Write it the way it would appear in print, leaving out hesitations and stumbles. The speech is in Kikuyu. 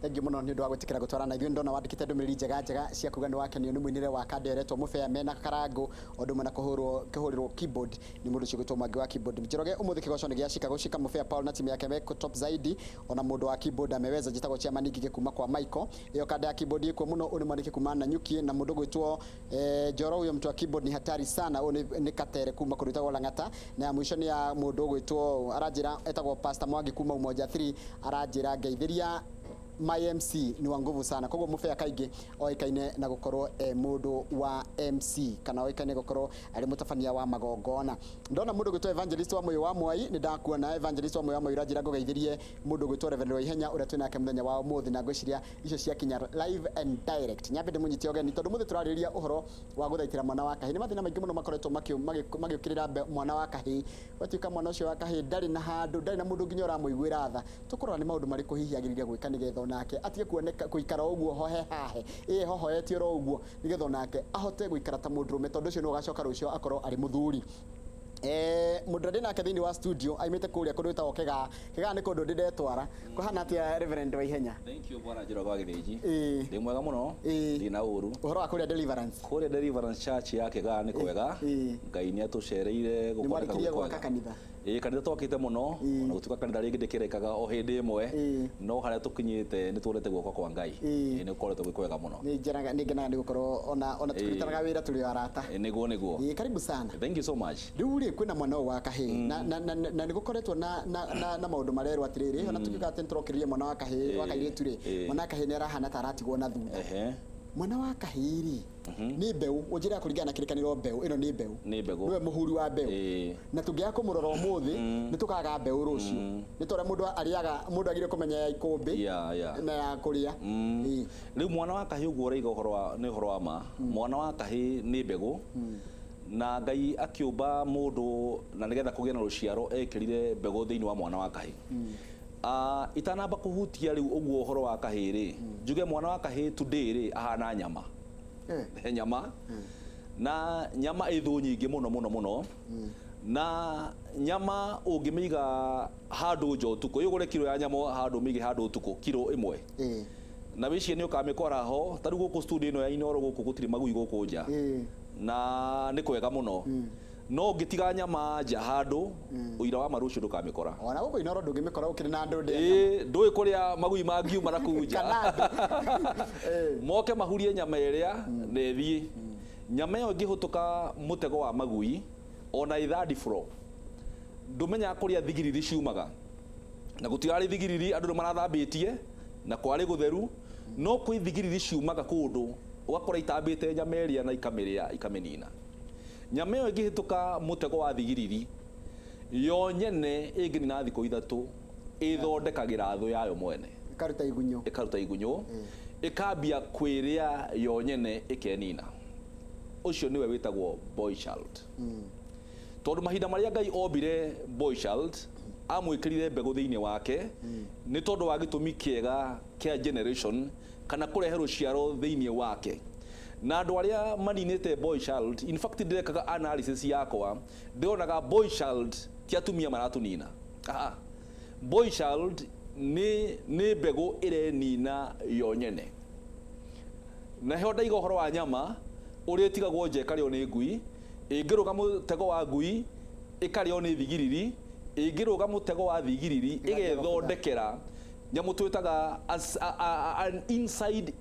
Thank you mũno nĩ ũndũ wa gwĩtĩkĩra gũtwarana ithuĩ. Ndona wandĩkĩte ndũmĩrĩri njega njega cia kuga nĩ wakenio nĩ mũinĩre wa kanda ĩretwo Mũbea mena Karangũ, o ũndũ ũmwe na kũhũrwo kũhũrĩrwo keyboard nĩ mũndũ ũcio ũgwĩtwo Mwangi wa keyboard. Njoroge ũmũthĩ kĩgoco nĩ gĩa Chicago shika Mũbea Paul na timu yake meko top zaidi, ona mũndũ wa keyboard ameweza. Njĩtagwo Chairman Ngige kuma kwa Michael. Ĩyo kanda ya keyboard ĩkuo mũno. Ũyũ nĩ mwandĩki kuma Nanyuki na mũndũ gwĩtwo Njoro, huyo mtu wa keyboard ni hatari sana. Ũyũ nĩ Katere kuma kũndũ gwĩtagwo Lang'ata. Na ya mũico nĩ ya mũndũ ũgwĩtwo aranjĩra etagwo Pastor Mwangi kuma Umoja 3, aranjĩra ngeithĩria my MC ni wa nguvu sana. Koguo Mũbea kaingĩ oĩkaine na gũkorwo e mũndũ wa MC kana oĩkaine gũkorwo arĩ mũtabania wa magongona. Ndona mũndũ gwĩtwo Evangelist wa Mũyũ wa Mwai, nĩ ndakuona Evangelist wa Mũyũ wa Mwai, ũranjĩra ngũgeithĩrie mũndũ gwĩtwo Reverend Waihenya ũrĩa twĩ nake mũthenya wa ũmũthĩ, na ngwĩciria icio ciakinya live and direct. Nyambe ndĩmũnyite ũgeni tondũ mũthĩ tũrarĩrĩria ũhoro wa gũthaitĩra mwana wa kahĩĩ. Nĩ mathĩna maingĩ mũno makoretwo magĩũkĩrĩra mwana wa kahĩĩ, gwatuĩka mwana ũcio wa kahĩĩ ndarĩ na handũ, ndarĩ na mũndũ nginya ũramũiguĩra tha. Tũkũrora nĩ maũndũ marĩkũ hihi agĩrĩire gwĩka nĩgetha onake atige kuoneka gũikara ũguo hohe hahe ĩĩ hohoetie oro ũguo, nĩgetha onake ahote gũikara ta mũndũrũme, tondũ ũcio nĩwe ũgacoka rũciũ akorwo arĩ mũthuri. Mũndũ ũrĩa ndĩ nake thĩinĩ wa studio aimĩte kũrĩa kũndũ gwĩtagwo Kĩgaa. Kĩgaa nĩ kũndũ ndĩ ndetwara. Kũhana atĩa, Reverend Waihenya? Thank you, bwana Njoroge wa Gĩthĩnji. Ndĩ mwega mũno. Ndirĩ na ũru. Ũhoro wa kũrĩa Deliverance? Kũrĩa Deliverance Church ya Kĩgaa nĩ kwega. Ngai nĩ atũcereire. Nĩ mwarĩkirie gwaka kanitha? Ĩĩ, kanitha twakĩte mũno, ona gũtuĩka kanitha rĩngĩ ndĩkĩrĩkaga o hĩndĩ ĩmwe, no harĩa tũkinyĩte nĩ tuonete guoko kwa Ngai. Ĩĩ, nĩ gũkoretwo gwĩ kwega mũno. Nĩ ngenaga nĩ ngenaga nĩ gũkorwo ona tũkĩrutanaga wĩra tũrĩ o arata. Nĩguo nĩguo. Ĩĩ, karibu sana. Thank you so much. Rĩu rĩ, kwĩna mwana ũyũ wa kahĩĩ na nĩ gũkoretwo na maũndũ marerwo atĩrĩrĩ, ona tukiuga atĩ nĩtũrokĩrĩria mwana wa kahĩĩ, wa kairĩtu rĩ, mwana wa kahĩĩ nĩ arahana ta aratigwo na thutha. Mwana wa kahĩĩ rĩ, nĩ mbeũ, ũnjĩraga kũringana na kĩrĩkanĩro mbeũ ĩno nĩ mbeũ. Nĩ mbegũ. Nĩwe mũhuri wa mbeũ. Na tũngĩaga kũmũrora ũmũthĩ, nĩ tũkaga mbeũ rũciũ. Nĩ ta ũrĩa mũndũ arĩaga, mũndũ agĩrĩire kũmenya ya ikũmbĩ na ya kũrĩa. Rĩu mwana wa kahĩĩ ũguo ũraiga ũhoro wa nĩ ũhoro wa ma. Mwana wa kahĩĩ nĩ mbegũ, na Ngai akĩũmba mũndũ na nĩgetha kũgĩe na rũciaro ekĩrire mbegũ thĩinĩ wa mwana wa kahĩĩ. Itanamba kũhutia rĩu ũguo ũhoro wa kahĩĩ rĩ, njuge mwana wa kahĩĩ today rĩ ahana nyama. He nyama na nyama ĩ thũ nyingĩ mũno mũno mũno, na nyama ũngĩmĩiga handũ nja ũtukũ, ĩ ũgũre kiro ya nyama handũ ũmĩige handũ ũtukũ kiro ĩmwe, na wĩcirie nĩ ũkamĩkora ho. Ta rĩu gũkũ studio ĩno ya Inooro gũkũ gũtirĩ magui gũkũ nja, na nĩ kwega mũno, no ũngĩtiga nyama nja handũ, ũira wa ma rũciũ ndũkamĩkora. Ona gũkũ Inooro ndũngĩmĩkora ũkĩrĩ na andũ ndĩa nyama. Ĩĩ, ndũĩ kũrĩa magui mangiuma na kũu nja. Kana andũ. Moke mahurie nyama ĩrĩa na ĩthiĩ. Nyama ĩyo ĩngĩhũtũka mũtego wa magui ona ĩ third floor, ndũmenyaga kũrĩa thigiriri ciumaga, na gũtirarĩ thigiriri, andũ nĩ marathambĩtie na kwarĩ gũtheru, no kwĩ thigiriri ciumaga kũndũ ũgakora itambĩte nyama ĩrĩa na ikamĩrĩa ikamĩnina. Nyama ĩyo ĩngĩhĩtũka mũtego wa thigiriri, yo nyene ĩngĩnina thikũ 3, ĩthondekagĩra thũ yayo mwene. Ĩkaruta igunyũ. Ĩkaruta igunyũ, ĩkambia kwĩrĩa yo nyene ĩkenina. Ũcio nĩwe wĩtagwo boy child. Tondũ mahinda marĩa Ngai ombire boy child, amwĩkĩrire mbegũ thĩinĩ wake nĩ tondũ wa gĩtũmi kĩega kĩa generation kana kũrehe rũciaro thĩinĩ wake. Na andũ arĩa maninĩte boy child, in fact ndĩrekaga analysis yakwa, ndĩronaga boy child ti atumia maratunina. Aha. Boy child nĩ mbegũ ĩrenina yo nyene. Na heho ndaiga ũhoro wa nyama ũrĩa ĩtigagwo nja ĩkarĩo nĩ ngui, ĩngĩrũga mũtego wa ngui ĩkarĩo nĩ thigiriri, ĩngĩrũga mũtego wa thigiriri ĩgethondekera nyamũ twĩtaga as an inside